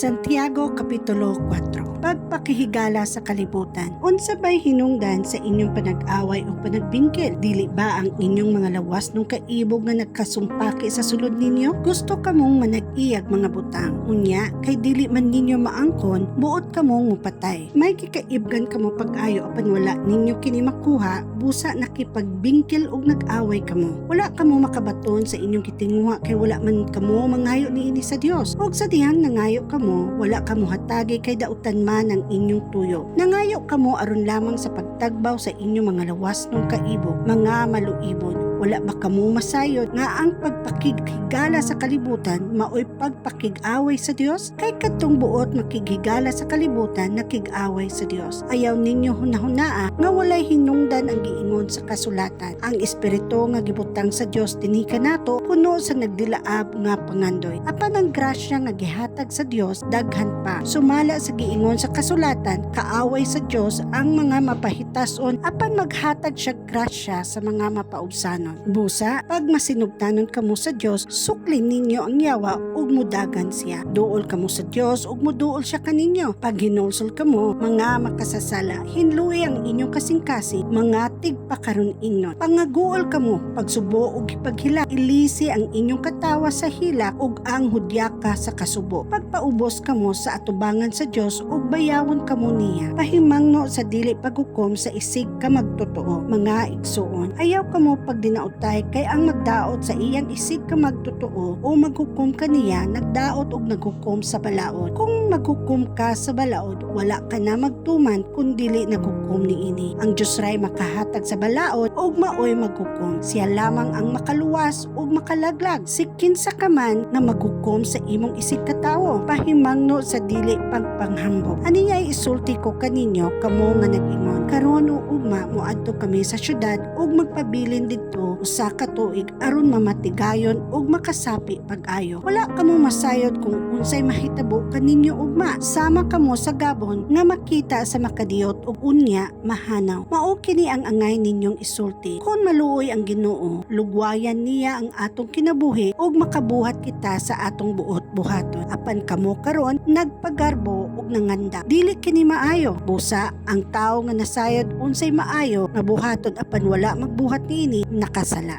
Santiago Kapitulo 4. Pagpakihigala sa kalibutan. Unsa bay hinungdan sa inyong panag-away o panagbingkil? Dili ba ang inyong mga lawasnong kaibog nga nagkasumpaki sa sulod ninyo? Gusto kamong manag-iyag mga butang. Unya, kay dili man ninyo maangkon, buot kamong mupatay. May gikaibgan kamo pag-ayo apan wala ninyo kini makuha, busa nakipagbingkil og nag-away kamo. Wala kamo makabaton sa inyong gitinguha kay wala man kamo mangayo niini sa Dios. Og sa dihang nangayo kamo, wala kamo hatagi kay dautan man ang inyong tuyo. Nangayo kamo aron lamang sa pagtagbaw sa inyong mga lawasnong kaibog, mga maluibon. Wala ba kamo masayod nga ang pagpakighigala sa kalibutan maoy pagpakig-away sa Dios? Kay kadtong buot makighigala sa kalibutan, nakig-away sa Dios. Ayaw ninyo hunahunaa nga walay hinungdan ang giingon sa kasulatan. Ang espiritu nga gibutang sa Dios dinhi kanato puno sa nagdilaab nga pangandoy. Apan ang grasya nga gihatag sa Dios daghan pa. Sumala sa giingon sa kasulatan, kaaway sa Dios ang mga mapahitason, apan maghatag siya grasya sa mga mapaubsanon. Busa, pag masinugtanon kamo sa Dios, suklin ninyo ang yawa ug mudagan siya. Duol kamo sa Dios ug muduol siya kaninyo. Pag hinulsol kamo, mga makasasala, hinlui ang inyong kasing-kasing, mga tigpakaron ingnon. Pangaguol kamo, pagsubo ug paghilak, ilisi ang inyong katawa sa hilak ug ang hudyaka sa kasubo. Pagpaubos kamo sa atubangan sa Dios ug bayawon kamo niya. Pahimangno sa dili paghukom sa isig ka magtotoo, mga igsuon. Ayaw kamo pagdinautay, kay ang magdaot sa iyang isig ka magtotoo o maghukom kaniya, nagdaot og naghukom sa balaod. Kung maghukom ka sa balaod, wala ka na magtuman kung dili naghukom niini. Ang Dios ray makahatag sa balaod ug maoy maghukom. Siya lamang ang makaluwas ug makalaglag. Si kinsa ka man nga maghukom sa imong isig katawo? Pahimangno sa dili pagpanghambog. Ani ay isulti ko kaninyo, kamo nga nag-ingon, "Karon o ugma moadto kami sa syudad ug magpabilin didto usa ka tuig aron mamatigayon ug makasapi pag-ayo." Wala kamo masayod kung unsay mahitabo kaninyo ugma. Sama kamo sa gabon nga makita sa makadiyot ug unya mahanaw. Mao kini ang angay ninyong isulti: "Kung maluoy ang Ginoo, lugwayan niya ang atong kinabuhi ug makabuhat kita sa atong buot buhaton." Apan kamo karon nagpagarbo ug nanganda. Dili kini maayo. Busa ang tawo nga nasayod unsay maayo nga buhaton apan wala magbuhat niini, nakasala.